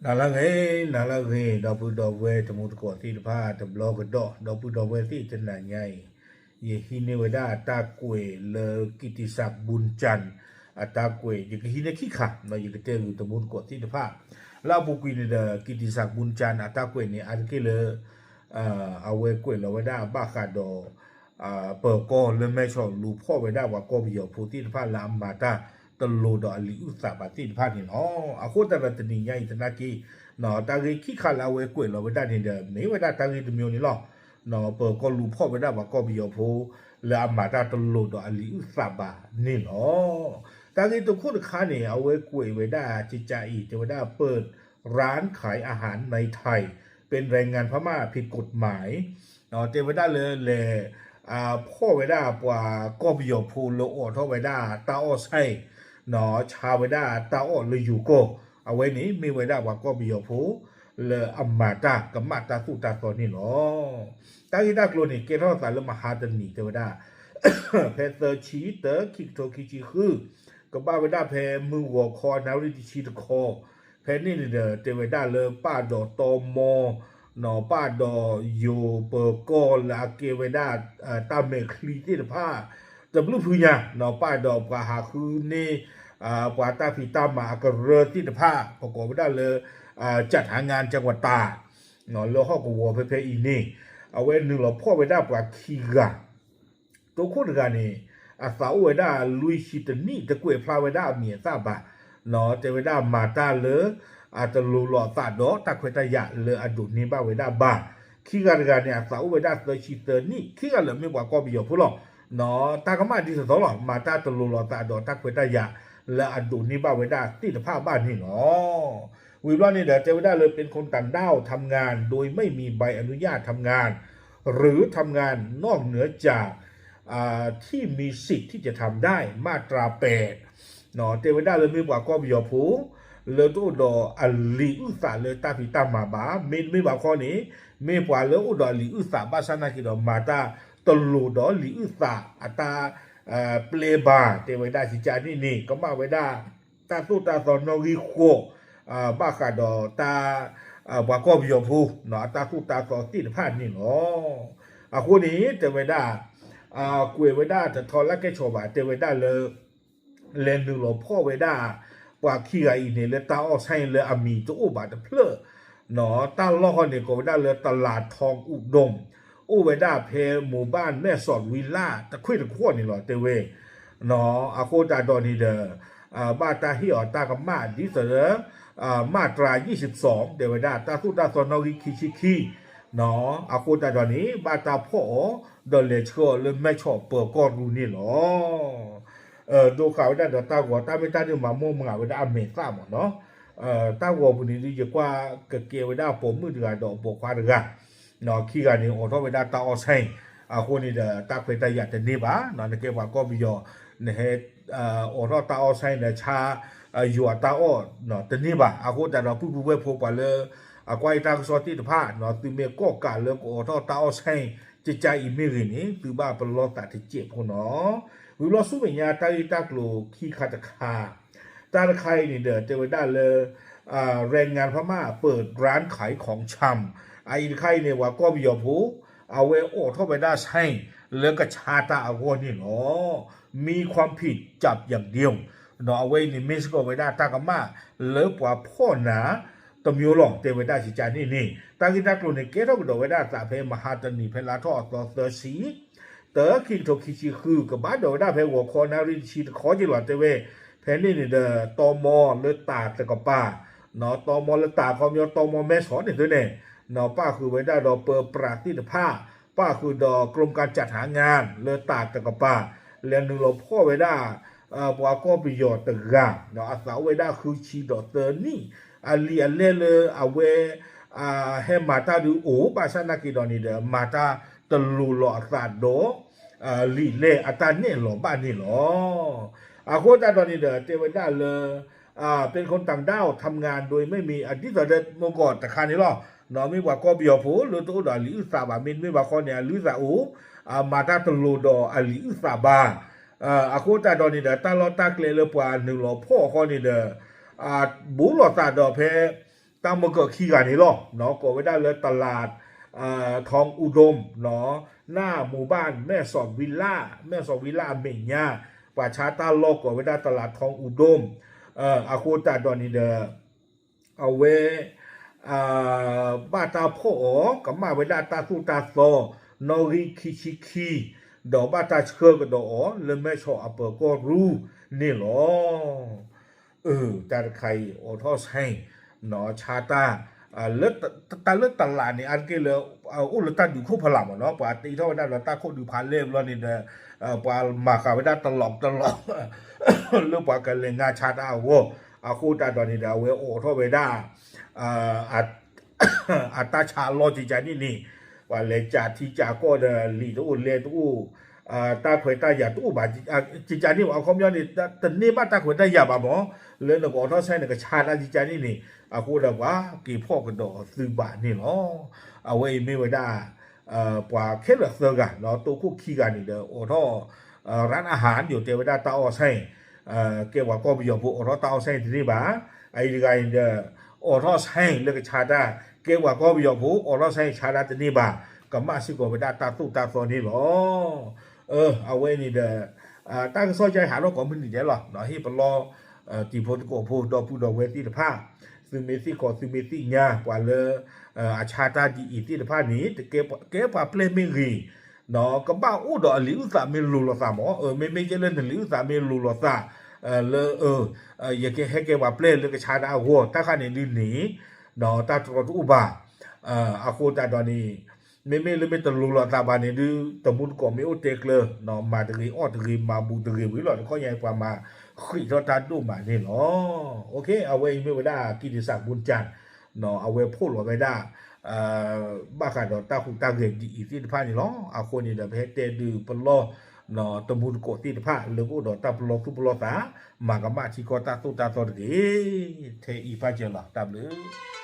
နၤလၢအဂ့ၤ, နၤလၢအဂ့ၤ, ဒီပုၢ်ဒီဝဲၢ်တံၤသကိးသ့ၣ်တဖၣ်တဘျီကဒီး, ဒီပုၢ်ဒီဝဲၢ်သ့ၣ်တနၤညါအံၤ, ယဟံးန့ၢ်ဝဲဒၣ်တၢ်ကွဲးလၢ ကံၣ်တံစၢ်ဘူၣ်ကၠၣ် အတၢ်ကွဲး, ယကဟံးန့ၢ်ခံခါ, ယကတဲဂုာ်တံၤသကိးသ့ၣ်တဖၣ်, လၢအပူၤကွံာ်န့ၣ်ဒီး ကံၣ်တံစၢ်ဘူၣ်ကၠၣ်အတၢ်ကွဲးန့ၣ် အါတက့ၢ်လၢ အဝဲကွဲးလီၤဝဲဒၣ်ဘၣ်ဃးဒီး ပၢၤကီၢ်လၢမဲၢ်ဆီးလူၤဖီၣ်ဝဲဒၣ်ပှၤကီၢ်ပယီၤဖိသ့ၣ်တဖၣ်လၢအမၤတၢ်တလိၤဒီးအလံာ်အုၣ်သးဘၣ်သ့ၣ်တဖၣ်န့ၣ်လီၤ. အဃိသတးဒီးတနံၤညါအံၤသနာ်က့ တၢ်ဂ့ၢ်ခံခါလၢအဝဲကွဲးလီၤဝဲဒၣ်န့ၣ်ဒီး မ့ၢ်ဝဲဒၣ်တၢ်ဂ့ၢ်တမံၤန့ၣ်လီၤ. ပၢၤကီၢ်လူၤဖီၣ်ဝဲဒၣ်ပှၤကီၢ်ပယီၤဖိ လၢအမၤတၢ်တလိၤဒီးအလံာ်အုၣ်သးဘၣ်န့ၣ်လီၤ. တၢ်ဂ့ၢ်တခိၣ်တခါန့ၣ် အဝဲကွဲးဝဲဒၣ်ကကးအံၤ တဲဝဲဒၣ် เปิดร้านขายอาหารในไทย เป็นแรงงานพม่าผิดกฎหมาย တဲဝဲဒၣ်လၢလဲၤ ဖီၣ်ဝဲဒၣ်ပှၤကီၢ်ပယီၤဖိလၢအိးထီၣ်ဝဲဒၣ်တၢ်အီၣ်ဆဲ ဆါဝဲဒၣ်တၢ်အီၣ်လၢယိၤကီၢ်, အဝဲန့ၣ်မ့ၢ်ဝဲဒၣ်ပှၤကီၢ်ပယီၤဖိ လၢအမၤတၢ်ကမၣ်တၢ်သိၣ်တၢ်သီန့ၣ်လီၤ. တၢ်ဂ့ၢ်တၢ်ကျိၤန့ၣ် ကဲထီၣ်သးလၢမဟါတနံၤတဲဝဲဒၣ် ဖဲသၢဆံတၢ ခံကထိခံဆံဃု ကဘၣ်ဝဲဒၣ်ဖဲမုၢ်ဂီၤခီနၣ်ရံၣ်တဆံတခီ, ဖဲန့ၣ်န့ၣ်ဒီး တဲဝဲဒၣ်လၢပၣ်ဒီးတီမီ ပၣ်ဒီးယိၤပၢၤကီၢ်လၢအကဲဝဲဒၣ် တၢ်မဲာ်ချံသ့ၣ်တဖၣ် တဘျုးဖုညါ, ပၣ်ဒီးပှၤဟးဃုန့ၢ် ပှၤတၢ်ဖံးတၢ်မၤအကရၢသ့ၣ်တဖၣ် ပကိးဝဲဒၣ်လၢ จัดหางานจังหวัดตาก လၢဟီၣ်ကဝီၤဖဲဖဲအံၤန့ၣ် အဝဲနုာ်လီၤဖီၣ်ဝဲဒၣ်ပှၤခံဂၤ တိခိၣ်တဂၤန့ၣ် အသးအိၣ်ဝဲဒၣ်လွံၢ်ဆံတနံၣ် တကွဲးဖျါဝဲဒၣ်အမံၤအသၣ်ဘၣ်, တဲဝဲဒၣ်မၤတၢ်လၢ အတလိၤလီၤအသးဒီးတၢ်ခွဲးတၢ်ယာ်လၢအဒိးန့ၢ်ဘၣ်ဝဲဒၣ်ဘၣ်. ခံဂၤတဂၤန့ၣ် အသးအိၣ်ဝဲဒၣ်သၢဆံသၢနံၣ်, ခံဂၤလၢာ်မ့ၢ်ပှၤကီၢ်ပယီၤဖိလီၤ. တၢ်ကမၣ်ဒ်သိးသိးလီၤ, မၤတၢ်တလိၤလီၤသးဒီးတၢ်ခွဲးတၢ်ယာ်လၢအဒိးန့ၢ်ဘၣ်ဝဲဒၣ်သ့ၣ်တဖၣ်ဘၣ်န့ၣ်လီၤ. ဝံၤဘျီန့ၣ်ဒီး တဲဝဲဒၣ်လၢ เป็นคนต่างด้าวทำงานโดยไม่มีใบอนุญาตทำงาน หรือทำงานนอกเหนือจากที่มีสิทธิ์ที่จะทำได้ มาตราแปด တဲဝဲဒၣ်လၢမ့ၢ်ပှၤကီၢ်ပယီၤဖိ လၢတအိၣ်ဒီးအလံာ်အုၣ်သးလၢတၢ်ဖံးတၢ်မၤဘၣ်, မ့တမ့ၢ်ဘၣ်ခီန့ၣ် မ့ၢ်ပှၤလၢအိၣ်ဒီးအလံာ်အုၣ်သးဘၣ်ဆၣ်နာ်က့ဒီး မၤတၢ်တလိၤဒီးလံာ်အုၣ်သးအတၢ် ပျဲဘၣ် တဲဝဲဒၣ်ကကးန့ၣ်န့ၣ် ကမၣ်ဝဲဒၣ် တၢ်သိၣ်တၢ်သီနီၣ်ဂံၢ်ဃိး ဘၣ်ဃးဒီးတၢ် ပှၤကီၢ်ပယီၤဖိ အတၢ်သိၣ်တၢ်သီသ့ၣ်တဖၣ်န့ၣ်လီၤ. အဃိန့ၣ် တဲဝဲဒၣ် ကွဲးဝဲဒၣ်တထီလၢကဲဆီဘၣ် တဲဝဲဒၣ်လၢ လဲၤနုာ်လီၤဖီၣ်ဝဲဒၣ် ပှၤခံဂၤအံၤန့ၣ် လၢတၢ်အီၣ်ဆဲလၢအမံၤတအိၣ်ဘၣ်တဖျၢၣ် တၢ်လီၢ်ဃီန့ၣ် ကိးဝဲဒၣ်လၢ တလးထောင်อุดม အိၣ်ဝဲဒၣ်ဖဲ หมู่บ้านแม่สอดวิลล่า တခွ့ၣ်တခွီၣ်န့ၣ်လီၤ တဲဝဲ. အဃိသတးဒီးန့ၣ်ဒီး ဘၣ်တၢ်ဟ့ၣ်အီၤတၢ်ကမၣ်ဒ်သိးလၢ มาตรา ยี่สิบสอง တဲဝဲဒၣ် တၢ်သိၣ်တၢ်သီနီၣ်ဂံၢ်ခံဆံခံ အဃိသတးဒီးန့ၣ် ဘၣ်တၢ်ဖီၣ်အီၤ ဒီးလဲၤဆှၢအီၤလၢမဲၢ်ဆီးပၢၤကီၢ်ရူၢ်န့ၣ်လီၤ. ဒိဃာ်ဝဲဒၣ်ဒီးတၢ်ဂီၤ တၢ်မ့ၢ်တၢ်ဒုးမၤမိၢ်မၤဝဲဒၣ်အမဲာ်သၣ်မးနီၤ. တၢ်ဂီၤပူၤန့ၣ်ဒုး ယကွၢ်ကကဲဝဲဒၣ်ပိာ်မုၣ်တဂၤဒီးပိာ်ခွါတဂၤ ခံဂၤန့ၣ် အိးထီၣ်ဝဲဒၣ်တၢ်အီၣ်ဆဲ အဃိန့ၣ်ဒီး တၢ်ခွဲးတၢ်ယာ်တန့ၢ်ဘၣ်, နကဲပှၤကီၢ်ပယီၤ နဟဲ အိးထီၣ်တၢ်အီၣ်ဆဲဒီးဆါ ယွၤတၢ်အီၣ်တန့ၢ်ဘၣ်. အဃိသတးဒီး ပုၢ်ပုၢ်ဝဲၢ်ဖိပှၤလၢ အကွၢ်ယတၢ်ကစီၣ်သ့ၣ်တဖၣ် သုမ့ၢ်ကီၣ်ကးလၢကအိးထီၣ်တၢ်အီၣ်ဆဲ ကကးအံၤမ့ၢ်ဂ့ၤန့ၣ် သုဘၣ်ပလီၢ်သးတစဲးဖိနီၤ. ဝံၤဘျီဆူမဲာ်ညါတၢ်ဂ့ၢ်တၢ်ကျိၤခံခါတခါ တၢ်တခါအံၤန့ၣ်ဒီး တဲဝဲဒၣ်လၢ แรงงานพม่าเปิดร้านขายของชำ အအံၤတခါအံၤန့ၣ် ပှၤကီၢ်ပယီၤဖိ အဝဲအိးထီၣ်ဝဲဒၣ်ဆဲ လၢကဆါတၢ်အဂီၢ်န့ၣ်လီၤ. มีความผิดจับอย่างเดียว ဒီးအဝဲအံၤန့ၣ် မ့ၢ်စ့ၢ်ကီးဝဲဒၣ်တၢ်ကမၣ်လၢပှၤဖီၣ်နၤ တမျိုးလီၤ တဲဝဲဒၣ်ကကးန့ၣ်န့ၣ် တၢ်ဂ့ၢ်တၢ်ကျိၤန့ၣ် ကဲထီၣ်ကဒီးဝဲဒၣ်အသးဖဲမဟါတနံၤ ဖဲလါထီၣ်အသီသၢဆံ တၢ ခံကထိခံဆံဃု ကဘၣ်ဒိးဝဲဒၣ်ဖဲဂီၤခီနၣ်ရံၣ်တဆံတခီက့ၤလီၤ တဲဝဲ. ဖဲန့ၣ်န့ၣ်ဒီး တမီလၢတၢ်တကပၤ တမီလၢတၢ်ခီပညီ တမီမဲၢ်ဆီးန့ၣ်သုန့ၣ် ပၣ်ဃုာ်ဝဲဒၣ်ဒီးပၢပြးသ့ၣ်တဖၣ် ပၣ်ဃုာ်ဒီး กรมการจัดหางาน လၢတၢ်တကပၤ လဲၤနုာ်လီၤဖီၣ်ဝဲဒၣ် ပှၤကီၢ်ပယီၤတဂၤ အသးအိၣ်ဝဲဒၣ်ဃုဆံဒီးသၢနံၣ် အလံာ်အလဲၢ်လၢအဝဲ ဟဲမၤတၢ်ဒုးအိၣ် ဘၣ်ဆၣ်နာ်က့ၤဒီးန့ၣ်ဒီး မၤတၢ်တလိၤလီၤအသးဒီး လံာ်လဲၢ်အတၢ်နဲၣ်လီၤဘၣ်န့ၣ်လီၤ. အဃိသတးဒီးန့ၣ်ဒီး တဲဝဲဒၣ်လၢ เป็นคนต่างด้าวทำงานโดยไม่มี အဒ်သိးဒီးမုၢ်ကီၢ်တခါန့ၣ်လီၤ. မ့ၢ်ပှၤကီၢ်ပယီၤဖိလၢတအိၣ်ဒီးအလံာ်အုၣ်သးဘၣ် မ့တမ့ၢ်ဘၣ်ဃီန့ၣ် အလံာ်သးအိၣ် မၤတၢ်တလိၤဒီးအလံာ်အုၣ်သးဘၣ်. အဃိသတးဒီးန့ၣ်ဒီး တၢ်လီၢ်တၢ်ကျဲလၢပှၤနုာ်လီၤဖီၣ်အဃီန့ၣ်ဒီး ဘူးလိာ်သးဒီးဖဲ တၢ်မၢကၢးခံဂၤန့ၣ်လီၤ. ကိးဝဲဒၣ်လၢ ตลาด ทองอุดม နီၤ, หน้าหมู่บ้านแม่สอดวิลล่า แม่สอดวิลล่า အမဲာ်ညါ, ပှၤဆါတၢ်လီၢ်ကိးဝဲဒၣ် ตลาด ทองอุดม အဃိသတးဒီးန့ၣ်ဒီး အဝဲ ဘၣ်တၢ်ဖီၣ်အီၤ ကမၣ်ဝဲဒၣ်တၢ်သိၣ်တၢ်သီ နီၣ်ဂံၢ်ခံဆံခံ, ဒီးဘၣ်တၢ်ဆှၢကဒီးအီၤ လၢမဲၢ်ဆီးအပၢၤကီၢ်ရူၢ်န့ၣ်လီၤ. အၢ တၢ်တခါအံၤ အိးထီၣ်ဆဲ ဆါတၢ် လၢ တၢ်လၢ ตลาด န့ၣ် အါတက့ၢ်လၢ အိၣ်လၢတၢ်ဒုးခိၣ်ဖးလၢ်မ့ၢ်နီၤ, ပှၤတ့ထီၣ်ဝဲဒၣ်ဒီးတၢ်ခိၣ်ဒုးဖးလဲၢ်ဘျီန့ၣ်ဒီး ပှၤမၤဃာ်ဝဲဒၣ်တလီးတလီး လၢပှၤကလဲၤငါဆါတၢ်အဂီၢ်, အဃိသတးဒီးန့ၣ်ဒီး အဝဲအိးထီၣ်ဝဲဒၣ် အတၢ်ဆါအလီၢ်ကကန့ၣ်န့ၣ်, ပှၤလဲၤကးထံကးကီၢ်ဒီး လံာ်တအိၣ်လဲတအိၣ်, တၢ်ခွဲးတၢ်ယာ်တအိၣ်ဘၣ်, ကကန့ၣ် အခီပညီန့ၣ် တန့ၢ်ဘၣ်တၢ်ခွဲးတၢ်ယာ်ဘၣ်မ့ၢ်, လၢနကအိးထီၣ်ဆဲန့ၣ် ကဆါတၢ်ကကန့ၣ်န့ၣ်, အဃိဒီးပှၤက့ၤဖီၣ်ကဒီးသုဘၣ်န့ၣ်လီၤ. အဝဲအံၤမ့ၢ်ဝဲဒၣ် ပှၤခဲလၢာ်သၢဂၤ ဒီးတိခိၣ်ခံဂၤန့ၣ်ဒီး အိးထီၣ် ร้านอาหาร ယိၤတဲဝဲဒၣ်တၢ်အီၣ်ဆဲ ကဲပှၤကီၢ်ပယီၤဖိ အိးထီၣ်တၢ်အီၣ်ဆဲတန့ၢ်ဘၣ်, အအံၤတဂၤန့ၣ်ဒီး အိးထီၣ်ဆဲလၢကဆါတၢ်, ကဲပှၤကီၢ်ပယီၤဖိ အိးထီၣ်ဆဲဆါတၢ်တန့ၢ်ဘၣ်, ကမၣ်စ့ၢ်ကီးဝဲဒၣ်တၢ်သိၣ်တၢ်သီန့ၣ်လီၤ. အဝဲန့ၣ်ဒီး တၢ်ကစီၣ်ယါဟးထီၣ်ကိးမုၢ်နံၤဒဲးလီၤ, ဟ့ၣ်ပလီၢ် တံၤဖိသကိးဖိ ဒီပုၢ်ဒီဝဲၢ်သ့ၣ်တဖၣ်, သုမ့ၢ်သ့ၣ်ခီ သုမ့ၢ်သ့ၣ်ညါ ပှၤလၢ အဆါတၢ်ဒ်အံၤသ့ၣ်တဖၣ်န့ၣ် ကဲပှၤပျဲၢ်မ့ၢ်ဂ့ၤ ကဘၣ်အိၣ်ဒီးအလံာ်အုၣ်သးမ့ၢ်လိၤလိာ်သးမ့ၢ်, မ့မ့ၢ်ကဲလၢနလံာ်အုၣ်သးမ့ၢ်လိၤလိာ်သး လၢ ယကဟဲကဲပှၤပျဲၢ်လၢကဆါတၢ်အဂီၢ် တၢ်ခါန့ၣ်ဒုးန့ၣ် တၢ်တြီတအိၣ်ဘၣ်. အဃိသတးဒီးန့ၣ် မ့မ့ၢ်လၢမ့ၢ်တလိၤလိာ်သးဘၣ်န့ၣ်ဒုး တမူတကိးမ့ၢ်အိၣ်တဲကျၢၤ မၤတဂ့ၤအီၣ်တဂ့ၤ မၤဘူးတဂ့ၤဝံၤလီၤ, တခီညါပှၤမၤဃံးထီၣ်တၢ်ဒိၣ်မးန့ၣ်လီၤ. အဝဲအံၤမ့ၢ်ဝဲဒၣ် ကံၢ်ဒစၢ်ဘုန်းချန် အဝဲဖီၣ်လီၤဝဲဒၣ် ဘၣ်ဃးဒီးတၢ်ဟူးတၢ်ဂဲၤဒ်အံၤသ့ၣ်တဖၣ်န့ၣ်လီၤ. အဃိန့ၣ်ဒီး ပဟဲတဲဒုးပလီၢ် တမူတကိးသ့ၣ်တဖၣ် လၢကအိၣ်ဒီးတၢ်ပလီၢ်သူၣ်ပလီၢ်သး မၤကမၣ်ထံကီၢ်တၢ်သိၣ်တၢ်သီတက့ၢ်. ထဲအံၤဖးကၢလီၤ တၢ်ဘျုး